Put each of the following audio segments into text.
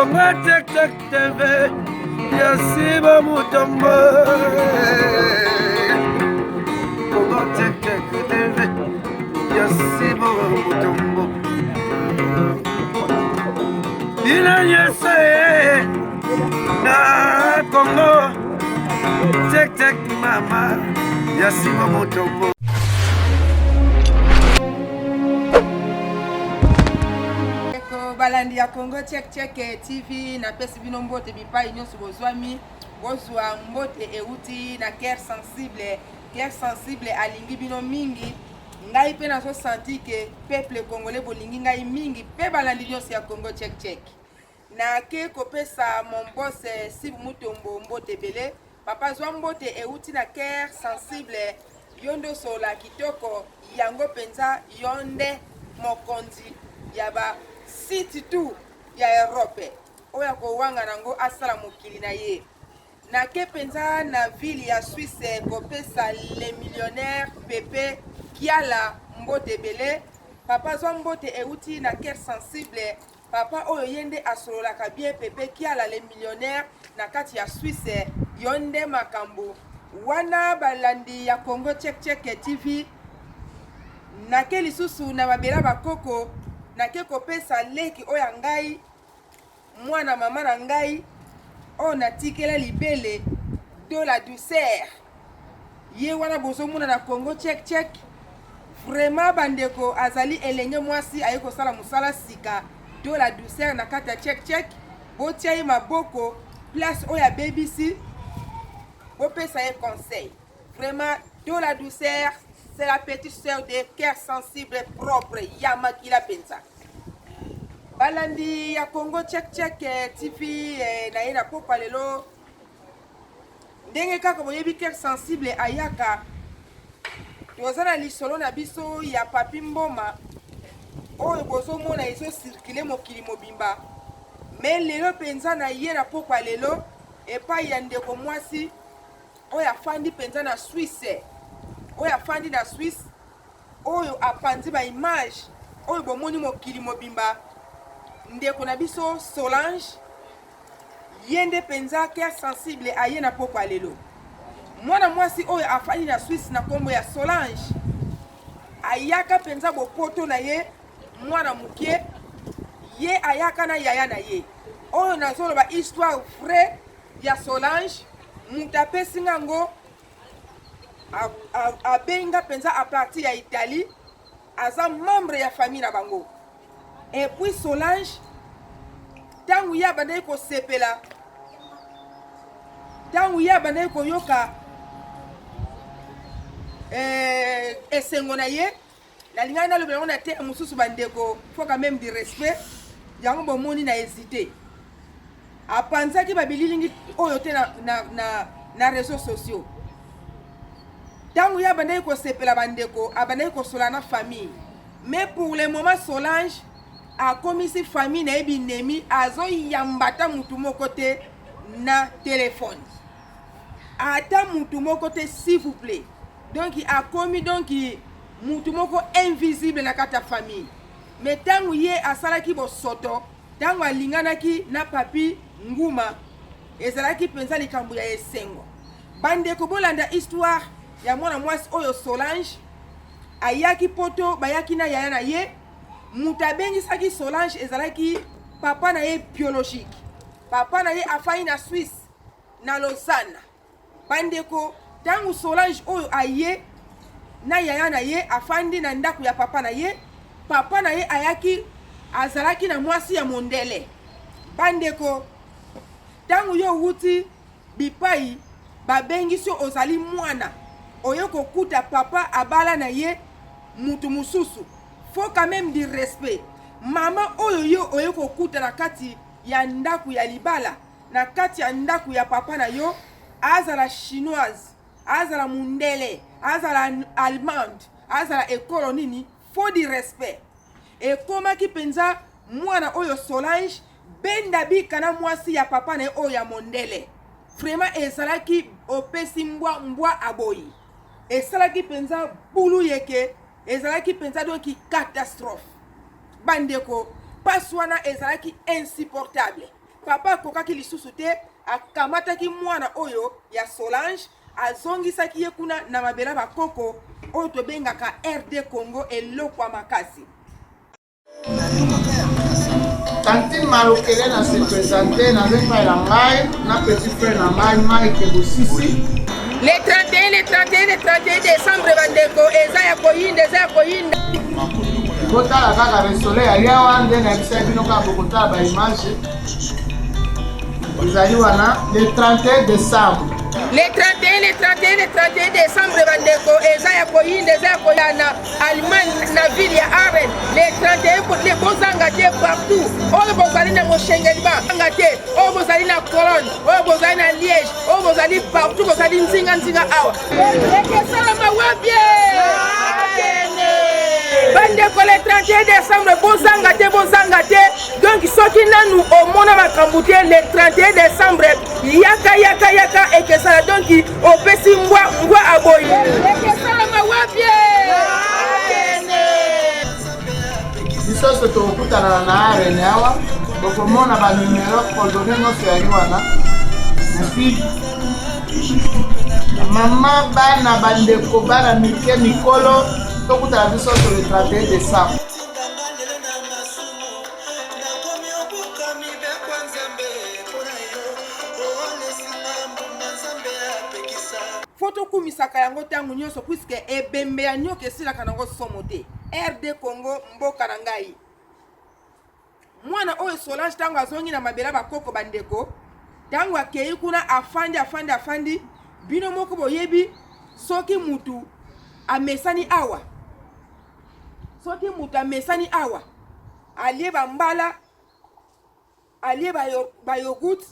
Congo Check Check TV ya Siba Mutombo. Congo Check Check TV ya Siba Mutombo. Bino nyonso ye na Congo Check Check mama ya Siba Mutombo. Balandi ya Congo Check Check TV, napesi bino mbote bipai nyonso bozwami. Bozwa mbote euti na Cœur Sensible. Cœur Sensible alingi bino mingi. Ngai mpe nazo sentir que peuple congolais bolingi ngai mingi mpe balandi nyonso ya Congo Check Check. Nake kopesa mon boss Sibu Mutombo mbote ebele. Papa zwa mbote euti na Cœur Sensible. Yo nde osolola kitoko yango penza yo nde mokonzi ya ba site tout ya Europe oyo akowanga nango asala mokili na ye. Nake penza na ville ya Suisse kopesa le millionnaire Pepe Kiala mbote ebele. Papa zwa mbote euti na Cœur Sensible. Papa oyo ye nde asololaka bien pepe kiala le millionnaire na kati ya Suisse yo nde makambu wana balandi ya Congo check check TV nake lisusu na mabela bakoko nake kopesa leki oyo ya ngai mwana mama na ngai oyo natikela libele de la douceur ye wana bozomona na Congo check check vraiment bandeko azali elenge mwasi aye kosala mosala sika de la douceur na kati ya check check botia ye maboko place oyo abebisi bopesa ye conseil vraiment de la douceur c'est la petite sœur de cœur sensible propre ya makila mpenza balandi ya Congo check check TV eh, na ye na pokwa lelo Ndenge kaka boyebi cœur sensible ayaka, toza na lisolo na biso ya Papy Mboma oyo bozomona ezo circuler mokili mobimba. Mais lelo penza na ye na pokwa lelo epai ya ndeko mwasi oyo afandi penza na Suisse, oyo afandi na Suisse, oyo apanzi ba image oyo bomoni mokili mobimba, ndeko na biso Solange Ye nde penza cœur sensible aye na pokwa lelo. Mwana mwasi oyo afandi na Suisse na kombo ya Solange ayaka penza bopoto na ye mwana mukie, ye ayaka na yaya na ye. Oyo nazoloba histoire vraie ya Solange, mutu apesi nga ngo abengi nga penza à partir ya Italie, aza membre ya famille na bango. Et puis Solange tango ye abandaki kosepela, tango ye abandaki koyoka eh, esengo na ye, nalingaki nalobela yango na te mosusu. Bandeko, faut quand même du respect. Yango bomoni na hésité, apanzaki babililingi oyo te na réseaux sociaux. Ntango ye abandaki kosepela, bandeko, abandaki kosola na famille. Mais pour le moment Solange akomisi famille na ye binemi, azoyamba ata mutu moko te na telefone, ata mutu moko te, s'il vous plaît. Donc akomi donc mutu moko invisible na kati ya famille. Mais ntango ye asalaki bosoto, ntango alinganaki na Papi Nguma, ezalaki mpenza likambo ya esengo. Bandeko, bolanda histoire ya mwana mwasi oyo Solange. Ayaki poto, bayaki na yaya na ye. Moto abengisaki Solange ezalaki papa na ye biologique. Papa na ye afandi na Suisse, na Lausanne. Bandeko, ntango Solange oyo aye na yaya na ye, afandi na ndako ya papa na ye. Papa na ye ayaki, azalaki na mwasi ya mondele. Bandeko, ntango yo owuti bipai babengisi yo, ozali mwana, oye kokuta papa abala na ye mutu mosusu, faut quand même du respect. Mama oyo yo oye kokuta na kati ya ndako ya libala, na kati ya ndako ya papa na yo, azala chinoise, azala mundele, azala allemande, azala ekolo nini, faut du respect. Ekomaki mpenza mwana oyo Solange benda bika na mwasi ya papa na ye oyo ya mondele. Vraiment ezalaki opesi mbwa, mbwa aboyi. Esalaki mpenza bulu yeke, ezalaki mpenza donc catastrophe. Bandeko, pasi wana ezalaki insupportable. Papa akokaki lisusu te, akamataki mwana oyo ya Solange, azongisaki ye kuna na mabele ya bakoko oyo tobengaka RD Congo, eloko ya makasi. Tantine Malokele na se presente naza epai na ngai na petit frère na ngai Mike Bosisi. Le 31, le 31, le 31 décembre bandeko eza ya koyinda, eza ya koyinda. Botala kaka le soleil alia wana nde nayebisaki bino kaka bokotala ba image ezali wana le 31 décembre. Le 31, le 31, le 31 décembre bandeko eza ya koyinda, eza ya koyana na Allemagne na ville ya Aachen le 31 le bozanga te partout oyo bozali na Mönchengladbach te oyo bozali na Cologne oyo bozali na Liège oyo bozali partout bozali nzinga nzinga awa ekesalama wapi bandeko le 31 décembre bozanga te bozanga te donc soki nanu omona makambo te le 31 décembre yaka yaka yaka ekesala donc opesi mbwa mbwa aboyi ekesalama wapi biso nyonso tokokutana na arene awa bokomona banumero coordonne nyonso yali wana epuis mama bana bandeko bana mike mikolo tokutana biso nyonso le 31 décembre. Fo tokumisaka yango ntango nyonso puiske ebembe ya nyoka esilaka nango somo te. RD Congo mboka na ngai. Mwana oyo Solange ntango azongi na mabela bakoko bandeko, ntango akei kuna afandi afandi afandi, bino moko boyebi soki mutu amesani awa, soki mutu amesani awa alie bambala alie bayogout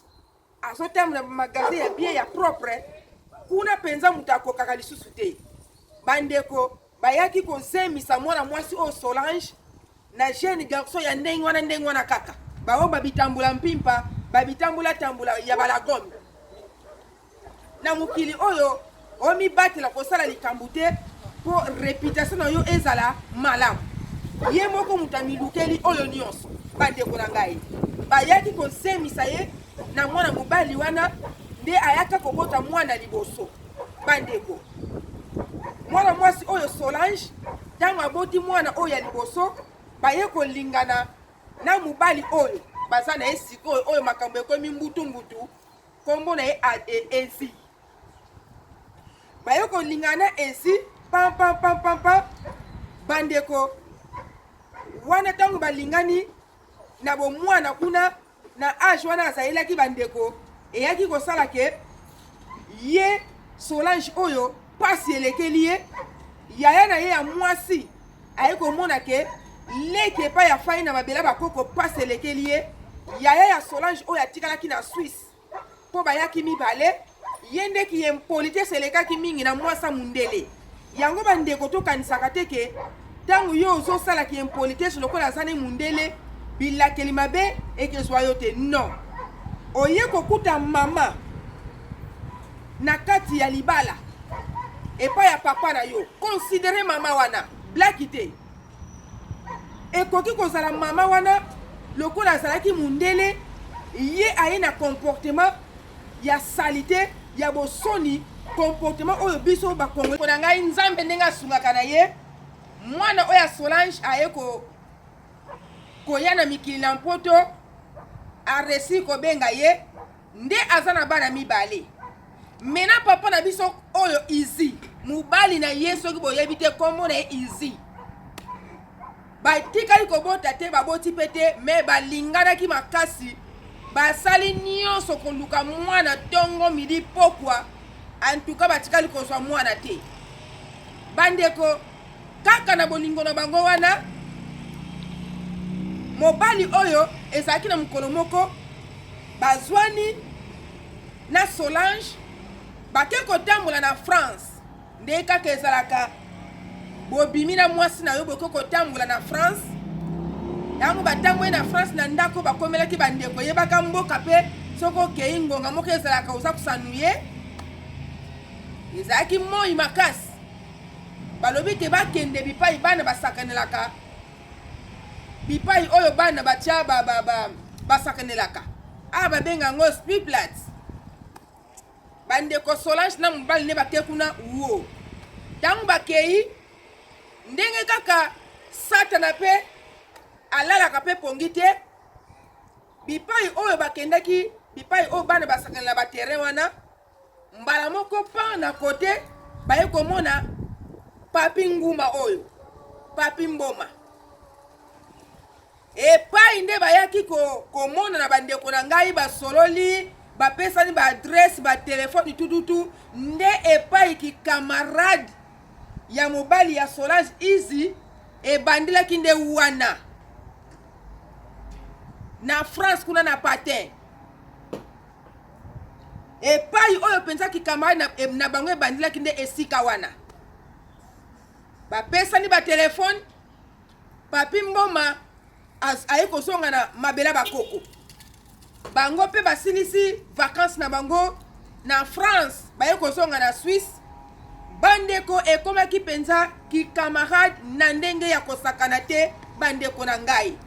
azotambola na magasin ya bien ya propre kuna mpenza moto akokaka lisusu te. Bandeko bayaki kozemisa mwana mwasi oyo Solange na jeune garçon ya ndenge wana ndenge wana kaka baoyo babitambula mpimpa babitambula tambula ya balagome na mokili oyo. Omibatela kosala likambo te mpo reputation na yo ezala malamu. Ye moko moto amilukeli oyo nyonso. Bandeko na ngai bayaki kozemisa ye na mwana mobali wana nde ayaka kobota mwana liboso. Bandeko, mwana mwasi oyo Solange ntango aboti mwana oyo ya liboso, baye kolingana na mobali oyo baza na ye sikoyo, oyo makambo ekomi mbutu mbutu, nkombo na ye Ezi. Baye kolingana na Ezi pam pam pam pam pam. Bandeko wana ntango balingani na bomwana kuna na age wana azalelaki, bandeko eyaki kosala ke ye Solange oyo pasi elekeli ye, yaya na ye ya mwasi aye komona ke leki epai ya fai na mabela bakoko pasi elekeli ye. Yaya ya Solange oyo atikalaki na Suisse mpo bayaki mibale, ye nde ki impolitesse elekaki mingi na mwasa mundele yango. Bandeko, tokanisaka te ke ntango yo ozosala ki impolitesse lokola aza ne mundele, bilakeli mabe ekezwa yo te. Non, oye kokuta mama na kati ya libala epai ya papa na yo, considere mama wana blaki te. Ekoki kozala mama wana lokola azalaki mundele, ye aye na comportement ya salite ya bosoni, comportement oyo biso bakongo na ngai. Nzambe ndenge asungaka na ye, mwana oyo ya Solange aye koya na mikili na Mpoto, aresi kobenga ye nde aza na bana mibale. Mena papa na biso oyo Izi, mobali na ye soki boyebi te kombo na ye Izi, batikali kobota te, baboti mpe te, me balinganaki makasi, basali nyonso koluka mwana ntongo midi pokwa, antuka batikali kozwa mwana te. Bandeko, kaka na bolingo na bango wana, mobali oyo ezalaki na mokolo moko bazwani na Solange, bake kotambola na France. Nde kaka ezalaka bobimi na mwasi na yo, boke kotambola na France. Ntango batamboli na France na ndako bakomelaki, bandeko, yebaka mboka mpe soki okei ngonga moko ezalaka oza kosanuye, ezalaki moi makasi. Balobi ke bakende bipai bana basakanelaka, bipai oyo bana batia basakanelaka. Awa babenga yango Spielplatz. Bandeko Solange na mobali ne bake kuna wo. Ntango bakei ndenge kaka Satana mpe alalaka mpe pongi te, bipai oyo bakendaki, bipai oyo bana basakana na baterrain wana, mbala moko pan na kote baye komona Papi Nguma oyo, Papi Mboma. Epai nde bayaki komonana bandeko na ngai, basololi, bapesani ba adresse, ba telefone tututu, nde epai ki camarade ya mobali ya Solange Izi ebandelaki nde wana na France kuna na Patin. Epai oyo mpenza ki camarade na, na bango ebandelaki nde esika wana. Bapesani ba telefone. Papy Mboma aye kozonga na mabela bakoko. Bango mpe basilisi vacances na bango na France, baye kozonga na Suisse. Bandeko, ekomaki mpenza kikamarade na ndenge ya kosakana te, bandeko na ngai.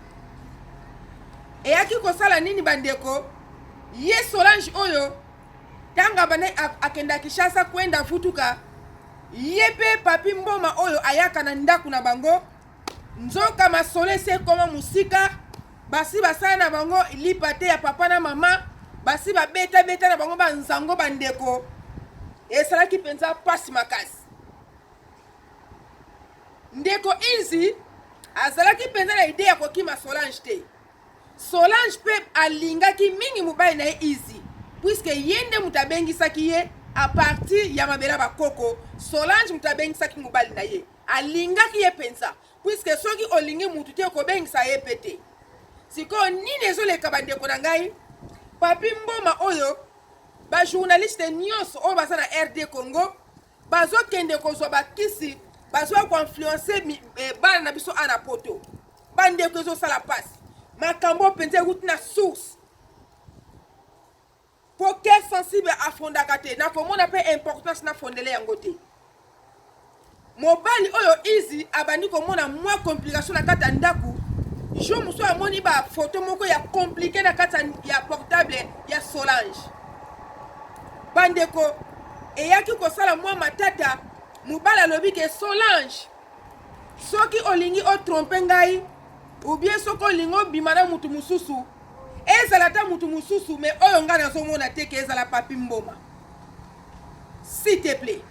Eyaki kosala nini bandeko? Ye Solange oyo ntango abanda akenda Kinshasa kwenda futuka, ye mpe Papi Mboma oyo ayaka na ndako na bango, nzoka masolo esi ekoma mosika, basi basala na bango lipa te ya papa na mama, basi babetabeta na bango banzango bandeko, esalaki mpenza mpasi makasi. Ndeko Izi azalaki mpenza na idee ya kokima Solange te. Solange pe alingaki mingi mobali na ye Izi puisque ye nde moto abengisaki ye à partir ya mabele ya bakoko. Solange moto abengisaki mobali na ye, alingaki ye penza puisque soki olingi mutu te okobengisa ye pe te. Sikoyo nini ezoleka bandeko na ngai? Papy Mboma oyo ba journaliste nyonso oyo baza na RD Congo bazokende kozwa bakisi, bazoya ko influencer eh, bana na biso ana poto. Bandeko ezosala pasi, makambo oyo mpenza ewuti na source po cœur sensible afondaka te, nakomona mpe importance nafondele yango te. Mobali oyo Easy abandi komona mwa complication na kati ya ndako. Jour mosusu amoni ba photo moko ya compliqué na kati ya portable ya Solange. Bandeko, eyaki kosala mwa matata. Mobali alobi ke Solange, soki olingi o trompe ngai ou bien soki olingi obima na mutu mosusu, ezala ata mutu mosusu, mais oyo ngai nazomona te ke ezala Papy Mboma, s'il te plaît.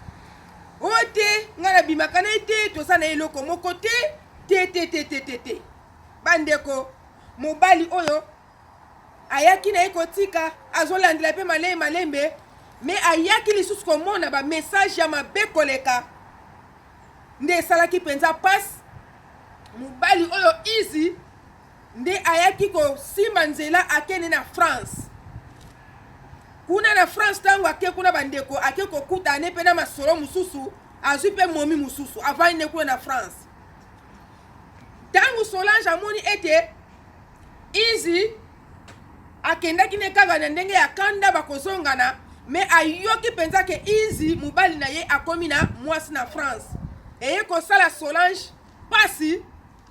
Oyo te, ngai nabimaka na ye te, toza na eloko moko te, te te te te te te. Bandeko, mobali oyo ayaki na ye kotika, azolandela mpe malembe malembe, me ayaki lisusu komona ba message ya mabe koleka, nde esalaki mpenza pasi. Mobali oyo Easy nde ayaki kosimba nzela akende na France. Kuna na France, ntango ake kuna bandeko, ake kokutana ne mpe na masolo mosusu, azwi mpe momi mosusu, avandi ne kuna na France. Ntango Solange amoni ete Easy akendaki ne kaka na ndenge ya kanda bakozongana, me ayoki mpenza ke Easy mobali na ye akomi na mwasi na France, eye kosala Solange pasi.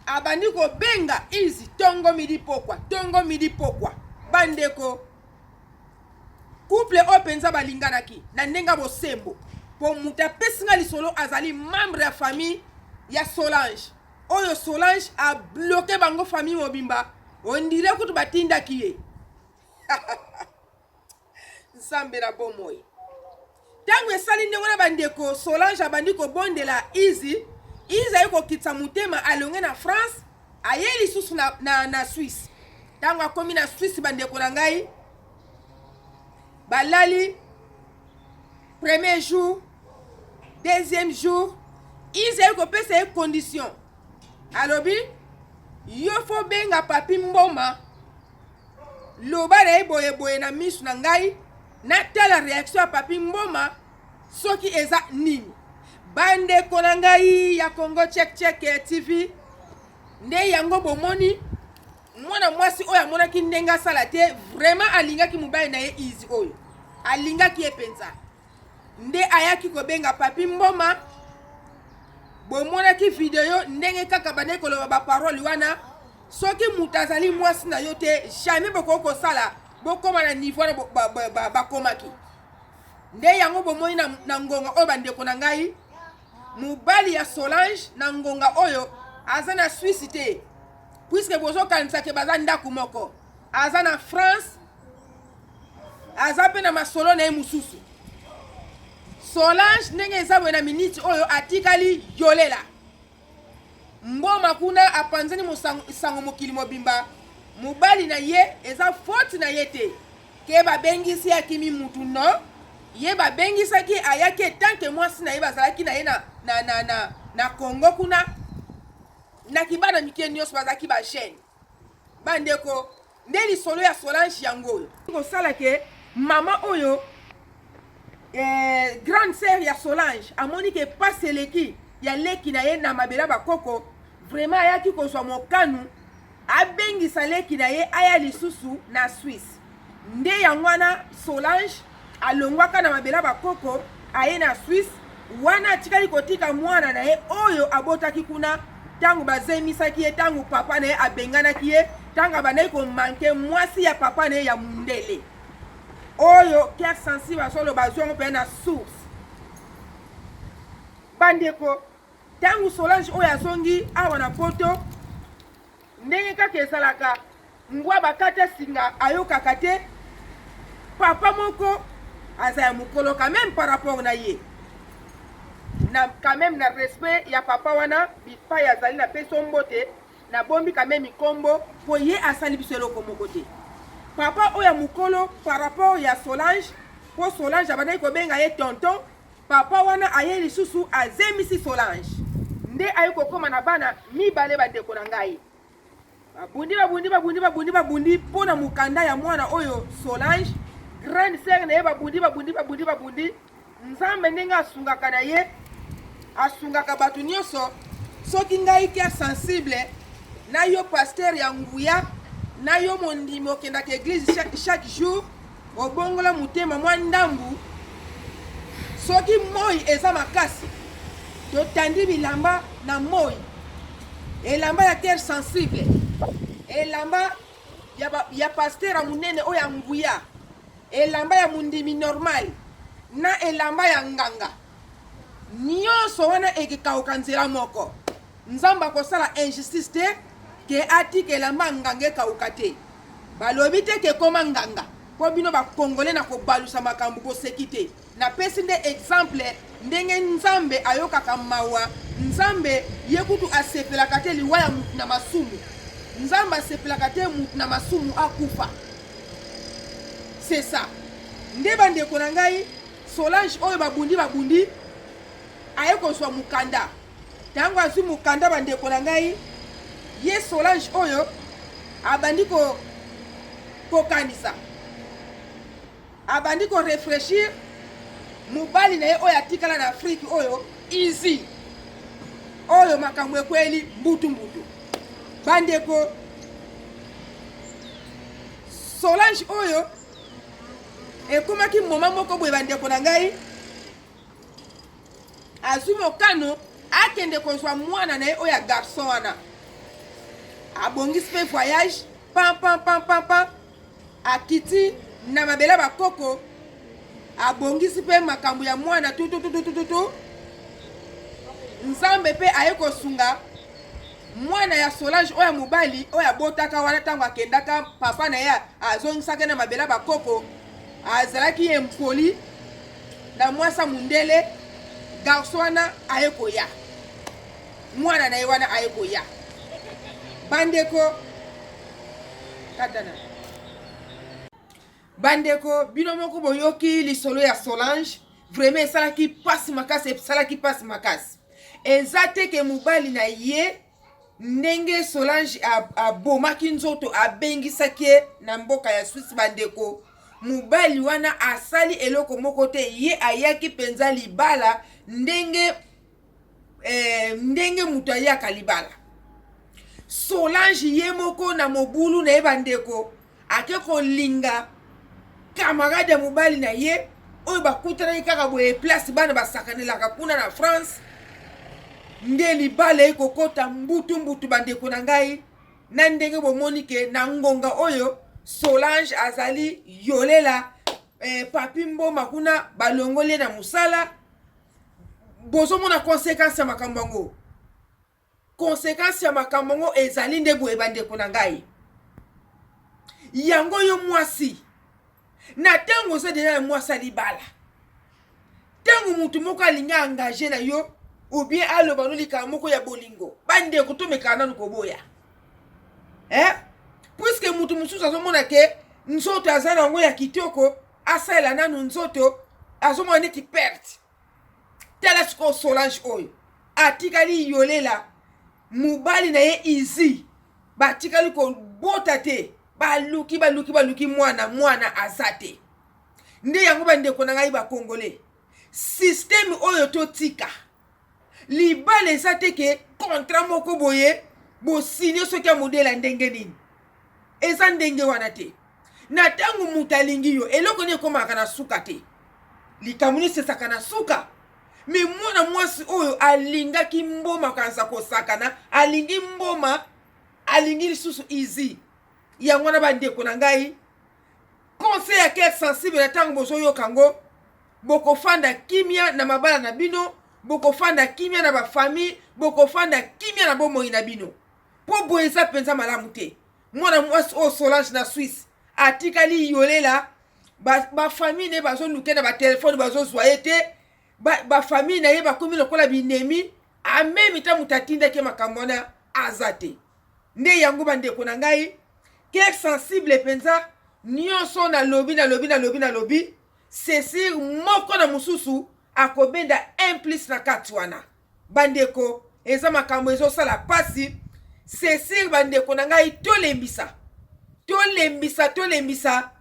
Abandi kobenga Easy tongo midi pokwa, tongo midi pokwa. Bandeko, couple oyo mpenza balinganaki na ndenge ya bosembo, mpo moto apesi nga lisolo azali membre ya famille ya Solange. Oyo Solange abloke bango famille mobimba, ondire kutu batindaki ye. Nzambe na bomoi. Ntango esali ndenge wana bandeko, Solange abandi kobondela Izi. Izi aye kokitisa motema, alonge na France, aye lisusu na, na, na Suisse. Ntango akomi na Suisse, bandeko na ngai, balali premier jour, deuxième jour, Izi aye kopesa ye condition, alobi yo fo benga Papi Mboma, loba na ye boye boye na misu na ngai, natala reaction ya Papi Mboma soki eza nini. Bandeko na ngai ya Congo Check Check TV, nde yango bomoni mwana mwasi oyo amonaki ndenge asala te, vraiment alingaki mobali na ye Izi oyo alingaki ye mpenza, nde ayaki kobenga Papi Mboma. Bomonaki video ndenge kaka bandaki koloba ba parole wana. Soki moto azali mwasi na yo te, jamais bokoki kosala. Bokoma na niveau wana bakomaki. Nde yango bomoni na, na ngonga oyo bandeko na ngai, mobali ya Solange na ngonga oyo aza na Suisse te, puisque bozokanisa ke baza ndako moko, aza na France, aza mpe na masolo na ye mosusu. Solange ndenge eza boye na miniti oyo atikali yolela Mboma kuna apanzani sango mokili mobimba mobali na ye eza faute na ye te ke babengisi ye akimi mutu non ye babengisaki ayaki etant que mwasi na ye bazalaki na ye na, na, na, na, na Congo kuna na kibana mike nyonso bazalaki ba jeune bandeko Nde lisolo ya Solange yango oyo. Kosala ke mama oyo eh, grande sœur ya Solange amoni ke pasi eleki ya leki na ye na mabela bakoko, vraiment ayaki kozwa mokanu abengisa leki na ye aya lisusu na Suisse. Nde yango wana Solange alongwaka na mabela bakoko aye na Suisse wana atikali kotika mwana na ye oyo abotaki kuna ntango bazemisaki ye, ntango papa na ye abenganaki ye, ntango abandaki komanke mwasi ya papa na ye ya mundele oyo Cœur Sensible azoloba, azwi yango mpenza na source. Bandeko, ntango Solange oyo azongi awa na poto, Ndenge kaka ezalaka, mbwa bakata singa ayokaka te. Papa moko aza ya mukolo quand même par rapport na ye. Na quand même na respect ya papa wana bipai azali na pesi yo mbote, nabombi quand même kombo po ye asali biso eloko moko te. Papa oyo ya mukolo par rapport ya Solange, po Solange abandaki kobenga ye tonton, Papa wana aye lisusu azemisi Solange nde aye kokoma na bana mibale. Bandeko na ngai, babundi babundi babundi babundi babundi mpo na mokanda ya mwana oyo Solange grande sœur na ye, babundi babundi babundi babundi. Nzambe ndenge asungaka na ye, asungaka bato nyonso. Soki ngai cœur sensible na yo pasteur ya nguya na yo mondimi okendaka eglise chaque, chaque jour, Obongola motema mwa ndambu. Soki moi eza makasi, totandi bilamba na moi. Elamba ya cœur sensible, elamba ya, ba, ya pasteur ya monene oyo ya nguya, elamba ya mondimi normal na elamba ya nganga, nyonso wana ekekauka nzela moko. Nzambe akosala injustice te ke atika elamba ya nganga ekauka te. Balobi te ke ekoma nganga po bino ba congolais na kobalusa makambo boseki te. Napesi nde exemple ndenge Nzambe ayokaka mawa. Nzambe ye kutu asepelaka te liwa ya mutu na masumu. Nzambe asepelaka te mutu na masumu akufa. C'est ça. Nde bandeko na ngai Solange oyo babundi babundi aye kozwa mukanda. Tango azwi mokanda, bandeko na ngai, ye Solange oyo abandi ko kokanisa, abandi ko refrechir mobali na ye oyo atikala na Afrique oyo easy oyo makambo ekweli mbutu mbutu. Bandeko, Solange oyo ekomaki moma moko boye, bandeko na ngai, Azwi mokano akende kozwa mwana na ye oyo ya garçon wana. Abongisi mpe voyage pam pam pam pam pam, akiti na mabele ya bakoko, abongisi mpe makambo ya mwana tutututututu. Nzambe mpe aye kosunga mwana ya Solange oyo ya mobali oyo abotaka wana ntango akendaka papa na ye azongisaka na mabele ya bakoko, azalaki impoli na mwasi ya mundele. Garçon wana aye koya, mwana na ye wana aye koya. Bandeko katana, bandeko bino moko boyoki lisolo ya Solange, vraiment esalaki mpasi makasi, esalaki mpasi makasi. Eza te ke mobali na ye ndenge Solange abomaki nzoto abengisaki ye na mboka ya Suisse. Bandeko, mobali wana asali eloko moko te, ye ayaki mpenza libala ndenge eh, ndenge moto ayaka libala. Solange ye moko na mobulu na ye, bandeko, ake kolinga camarade ya mobali na ye oyo bakutanaki kaka boye place bana basakanelaka kuna na France. Nde libala ekokota mbutu mbutu, bandeko na ngai, na ndenge bomoni ke na ngonga oyo. Solange azali yolela eh, Papi Mboma kuna balongoli ye na mosala. Bozomona conséquence ya makambo yango. Conséquence ya makambo yango ezali nde boye bandeko na ngai. Yango yo mwasi na ntango oza deja na mwasi ya libala, ntango motu moko alingi engage na yo ou bien aloba no likambo moko ya bolingo, bandeko tomekaka nanu koboya eh? Puiske motu mosusu azomona ke nzoto aza na yango ya kitoko, asalela nanu nzoto, azomona neti perte. Tala sikoyo Solange oyo atikali yolela mobali na ye Izi, batikali kobota te, baluki baluki baluki mwana, mwana aza te. Nde yango bandeko na ngai bakongole, systeme oyo totika libala eza te ke contrat moko boye bosigne soki ya modele ya ndenge nini, eza ndenge wana te. Na ntango moto alingi yo, eloko nini ekomaka na suka te, likambo nyonso ezalaka na suka. Me mwana mwasi oyo alingaki mboma kanza kosakana, alingi mboma, alingi lisusu Izi. Yango wana bandeko na ngai, conseil ya cœur sensible na ntango bozoyoka yango, bokofanda kimia na mabala na bino, bokofanda kimia na bafamille, bokofanda kimia na bomoi na bino, mpo boye eza mpenza malamu te. Mwana mwasi oyo Solange na Suisse atikali yolela, bafamille ba na ye bazoluke na batelefone bazozwa ye te, bafamille ba na ye bakomi lokola binemi, amemi ta moto atindaki makambo wana aza te. Nde yango bandeko na ngai, cœur sensible mpenza, nyonso nalobi nalobi nalobi nalobi, c'est sûr moko na mosusu akobenda un plus na kati wana. Bandeko, eza makambo ezosala pasi, c'est sûr bandeko na ngai, tolembisa tolembisa tolembisa,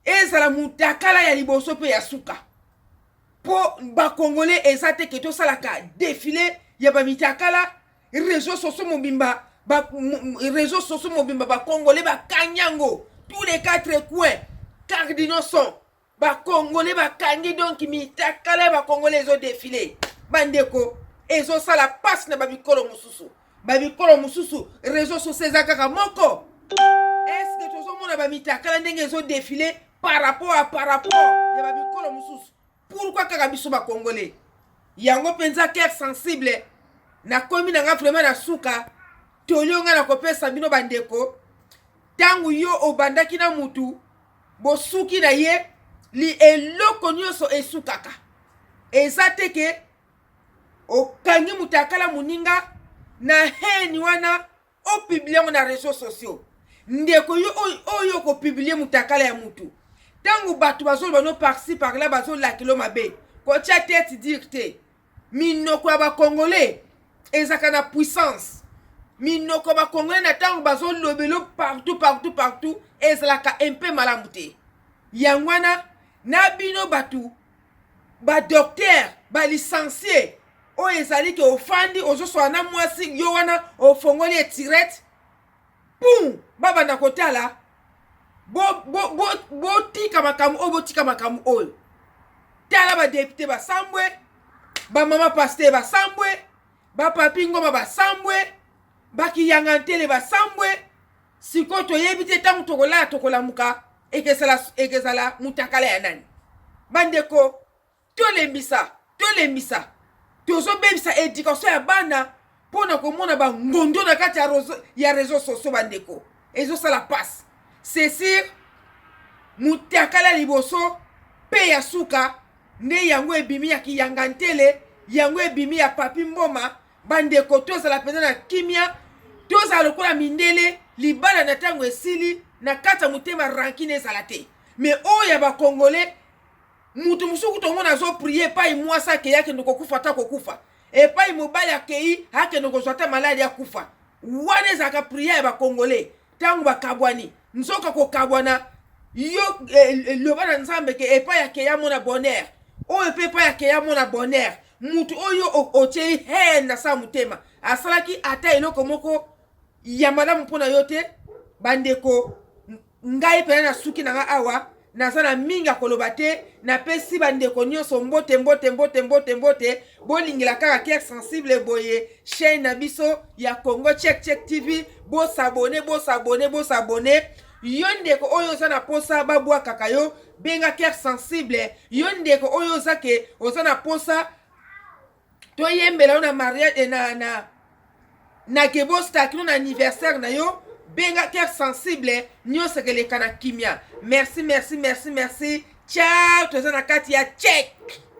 ezala mutakala ya liboso mpe ya suka, mpo bakongole eza te ke tosalaka defile ya bamitakala réseau sociaux mobimba ba, réseau sociaux mobimba bakongole bakangi yango tous les quatre coins cardinaux sont bakongole bakangi, donc mitakala ya bakongole ezo defile. Bandeko, ezosala mpasi na babikolo mosusu, babikolo mosusu réseau sociaux eza kaka moko. Est-ce tozomona bamitakala ndenge ezo defile par rapport à par rapport ya babikolo mosusu? Pourquoi kaka biso bakongole? Yango mpenza cœur sensible, nakomi na nga vraiment na suka. Toli nga na kopesa bino bandeko, ntango yo obandaki na mutu, bosuki na ye, li eloko nyonso esukaka. Eza te ke okangi mutakala moninga na haine wana opublie yango na réseaux sociaux. Ndeko yo oyo okopublie mutakala ya mutu, ntango bato bazoloba no par-ci par-là, bazolakela mabe, kotia tête dire te. Minoko ya bakongole ezalaka na puissance. Minoko ya bakongole na ntango bazolobelo partout partout partout ezalaka mpe malamu te. Yango wana na bino bato badocteur balicencie oyo ezali ke ofandi ozoswala na mwasi yo wana ofongoli etirete pum, babanda kotala, botika makambo oyo, botika makambo oyo. Tala badepute basambwe, bamama paster basambwe, bapapi ngoma basambwe, bakiyanga ntele basambwe. Sikoyo toyebi te ntango tokolala tokolamuka ekezala mutakala ya nani. Bandeko, tolembisa tolembisa, tozobebisa education ya bana mpona komona bangondo na kati ya réseau sociaux. Bandeko, ezosala passe. C'est sûr mutakala liboso mpe ya suka nde yango ebimi ya kiyanga ntele, yango ebimi ya papi mboma. Bandeko, tozala mpenza na kimia, tozala lokola mindele. Libala na ntango esili, na kati ya motema rankine ezala te. Me oyo ya bakongole, mutu mosusu kutu omona azoprie epai mwasi akei akende kokufa, ata kokufa, epai mobali akei akende kozwa ata maladi akufa. Wana ezalaka priere ya bakongole ntango bakabwani. Nzoka kokabwana yo eh, loba na Nzambe ke epai akei amona bonheur oyo, mpe epai akei amona bonheur. Mutu oyo otiei haine na sa motema asalaki ata eloko moko ya malamu mpo na yo te. Bandeko, ngai mpena na suki na nga awa, naza na mingi ya koloba te. Napesi bandeko nyonso mbote mbote mbote mbote mbote. Bolingela kaka cœur sensible boye chaîne na biso ya Congo Check Check TV. Bosabone, bosabone, bosabone. Yo ndeko oyo oza na posa babwakaka yo, benga Cœur Sensible. Yo ndeko oyo oza ke oza na posa toyembela yo na mariage, eh, na kebosta kino na anniversaire na yo, benga Cœur Sensible. Nyonso ekeleka na kimia. Merci, merci, merci, merci. Ciao. Toza na kati ya check.